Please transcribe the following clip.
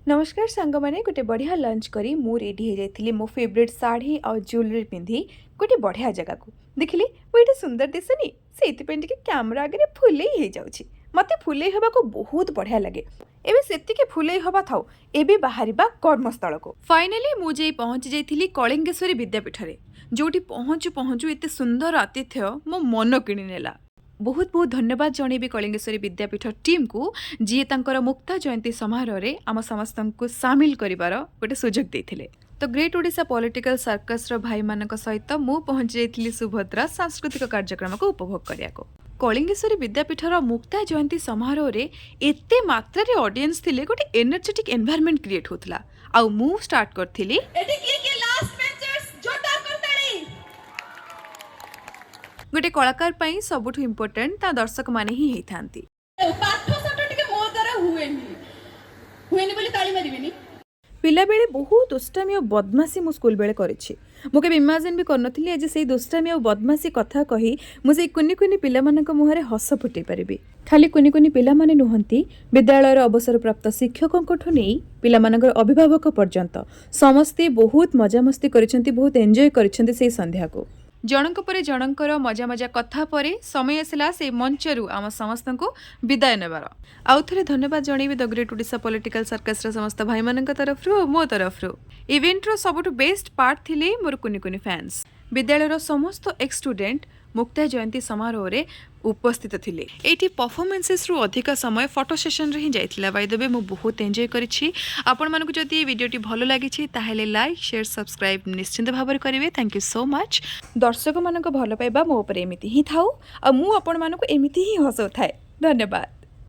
ନମସ୍କାର ସାଙ୍ଗମାନେ। ଗୋଟେ ବଢ଼ିଆ ଲଞ୍ଚ କରି ମୁଁ ରେଡ଼ି ହେଇଯାଇଥିଲି ମୋ ଫେଭରେଟ୍ ଶାଢ଼ୀ ଆଉ ଜୁଏଲାରୀ ପିନ୍ଧି ଗୋଟେ ବଢ଼ିଆ ଜାଗାକୁ। ଦେଖିଲି, ମୁଁ ଏଇଟା ସୁନ୍ଦର ଦିଶୁନି? ସେଇଥିପାଇଁ ଟିକେ କ୍ୟାମେରା ଆଗରେ ଫୁଲେଇ ହେଇଯାଉଛି। ମୋତେ ଫୁଲେଇ ହେବାକୁ ବହୁତ ବଢ଼ିଆ ଲାଗେ। ଏବେ ସେତିକି ଫୁଲେଇ ହବା ଥାଉ, ଏବେ ବାହାରିବା କର୍ମସ୍ଥଳକୁ। ଫାଇନାଲି ମୁଁ ଯାଇ ପହଞ୍ଚି ଯାଇଥିଲି କଳିଙ୍ଗେଶ୍ୱରୀ ବିଦ୍ୟାପୀଠରେ, ଯୋଉଠି ପହଞ୍ଚୁ ପହଞ୍ଚୁ ଏତେ ସୁନ୍ଦର ଆତିଥ୍ୟ ମୋ ମନ କିଣିନେଲା। ବହୁତ ବହୁତ ଧନ୍ୟବାଦ ଜଣେଇବି କଳିଙ୍ଗେଶ୍ୱରୀ ବିଦ୍ୟାପୀଠ ଟିମ୍କୁ, ଯିଏ ତାଙ୍କର ମୁକ୍ତା ଜୟନ୍ତୀ ସମାରୋହରେ ଆମ ସମସ୍ତଙ୍କୁ ସାମିଲ କରିବାର ଗୋଟେ ସୁଯୋଗ ଦେଇଥିଲେ। ତ ଗ୍ରେଟ୍ ଓଡ଼ିଶା ପଲିଟିକାଲ ସର୍କସର ଭାଇମାନଙ୍କ ସହିତ ମୁଁ ପହଞ୍ଚି ଯାଇଥିଲି ସୁଭଦ୍ରା ସାଂସ୍କୃତିକ କାର୍ଯ୍ୟକ୍ରମକୁ ଉପଭୋଗ କରିବାକୁ। କଳିଙ୍ଗେଶ୍ୱରୀ ବିଦ୍ୟାପୀଠର ମୁକ୍ତା ଜୟନ୍ତୀ ସମାରୋହରେ ଏତେ ମାତ୍ରାରେ ଅଡ଼ିଏନ୍ସ ଥିଲେ, ଗୋଟେ ଏନର୍ଜେଟିକ୍ ଏନଭାରମେଣ୍ଟ କ୍ରିଏଟ୍ ହେଉଥିଲା ଆଉ ମୁଁ ଷ୍ଟାର୍ଟ କରିଥିଲି। ଏଠି କିଏ କିଏ ଲାଷ୍ଟ ବେଞ୍ଚର୍ସ, ଜୋରଦାର କରତାଳି। ଗୋଟେ କଳାକାର ପାଇଁ ସବୁଠୁ ଇମ୍ପୋର୍ଟାଣ୍ଟ ତା ଦର୍ଶକମାନେ ହିଁ ହେଇଥାନ୍ତି। ପାଠ ସାଠ ଟିକେ ମୋ ଦ୍ୱାରା ହୁଏନି ହୁଏନି ବୋଲି ତାଳି ମାରିବେନି। ପିଲାବେଳେ ବହୁତ ଦୁଷ୍ଟାମି ଆଉ ବଦମାସି ମୁଁ ସ୍କୁଲ ବେଳେ କରିଛି। ମୁଁ କେବେ ଇମାଜିନ୍ ବି କରିନଥିଲି, ଆଜି ସେଇ ଦୁଷ୍ଟାମି ଆଉ ବଦମାସି କଥା କହି ମୁଁ ସେଇ କୁନି କୁନି ପିଲାମାନଙ୍କ ମୁହଁରେ ହସ ଫୁଟେଇ ପାରିବି। ଖାଲି କୁନି କୁନି ପିଲାମାନେ ନୁହନ୍ତି, ବିଦ୍ୟାଳୟର ଅବସରପ୍ରାପ୍ତ ଶିକ୍ଷକଙ୍କଠୁ ନେଇ ପିଲାମାନଙ୍କର ଅଭିଭାବକ ପର୍ଯ୍ୟନ୍ତ ସମସ୍ତେ ବହୁତ ମଜାମସ୍ତି କରିଛନ୍ତି, ବହୁତ ଏନ୍ଜୟ କରିଛନ୍ତି ସେଇ ସନ୍ଧ୍ୟାକୁ। ଜଣଙ୍କ ପରେ ଜଣଙ୍କର ମଜା ମଜା କଥା ପରେ ସମୟ ଆସିଲା ସେଇ ମଞ୍ଚରୁ ଆମ ସମସ୍ତଙ୍କୁ ବିଦାୟ ନେବାର। ଆଉ ଥରେ ଧନ୍ୟବାଦ ଜଣେଇବି ଦ ଗ୍ରେଟ୍ ଓଡ଼ିଶା ପଲିଟିକାଲ ସର୍କସର ସମସ୍ତ ଭାଇମାନଙ୍କ ତରଫରୁ ଓ ମୋ ତରଫରୁ। ଇଭେଣ୍ଟର ସବୁଠୁ ବେଷ୍ଟ ପାର୍ଟ ଥିଲେ ମୋର କୁନି କୁନି ଫ୍ୟାନ୍ସ। ବିଦ୍ୟାଳୟର ସମସ୍ତ ଏକ୍ସ ଷ୍ଟୁଡେଣ୍ଟ ମୁକ୍ତା ଜୟନ୍ତୀ ସମାରୋହରେ ଉପସ୍ଥିତ ଥିଲେ। ଏଇଠି ପରଫର୍ମାନ୍ସେସରୁ ଅଧିକ ସମୟ ଫଟୋ ସେସନରେ ହିଁ ଯାଇଥିଲା। ବାଇ ଦ we, ମୁଁ ବହୁତ ଏନ୍ଜୟ କରିଛି। ଆପଣମାନଙ୍କୁ ଯଦି ଏ ଭିଡ଼ିଓଟି ଭଲ ଲାଗିଛି, ତାହେଲେ ଲାଇକ୍, ସେୟାର, ସବସ୍କ୍ରାଇବ୍ ନିଶ୍ଚିନ୍ତ ଭାବରେ କରିବେ। Thank you so much. ଦର୍ଶକମାନଙ୍କ ଭଲ ପାଇବା ମୋ ଉପରେ ଏମିତି ହିଁ ଥାଉ ଆଉ ମୁଁ ଆପଣମାନଙ୍କୁ ଏମିତି ହିଁ ହସଉଥାଏ। ଧନ୍ୟବାଦ।